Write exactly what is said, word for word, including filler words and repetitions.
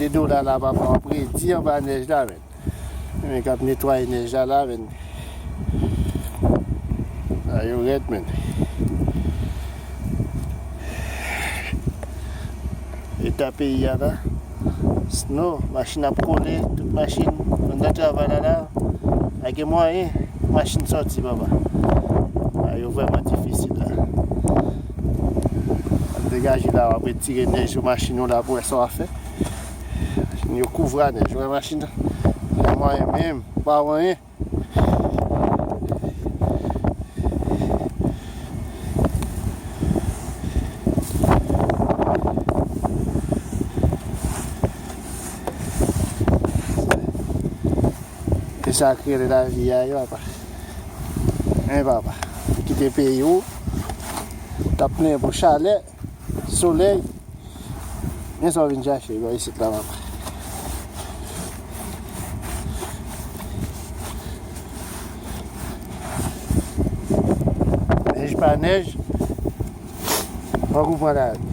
Dola la, papa, w ap redi anba nèj la, men. Men k ap netwaye nèj la, la, men. Sa yo rèd, men. Eta peyi a la. Snow, machin ap kole, tout machin, anndan travay la, la. Pa gen mwayen, machin sòti, papa. A, yo vrèman difisil la. Ap degaje la, w ap retire nèj sou machin ou la pou wè sa w ap fè. Machin yo kouvri a nèj, w wè machin nan. Pa gen mwayen menm, pa wè anyen. E sa k rele lavi a, wi, papa. Hein, papa. Kite peyi w. T ap plenyen pou chalè, solèy. Men sa w vin chache bò isit la, papa. Nèj pa nèj, fòk ou pran lari.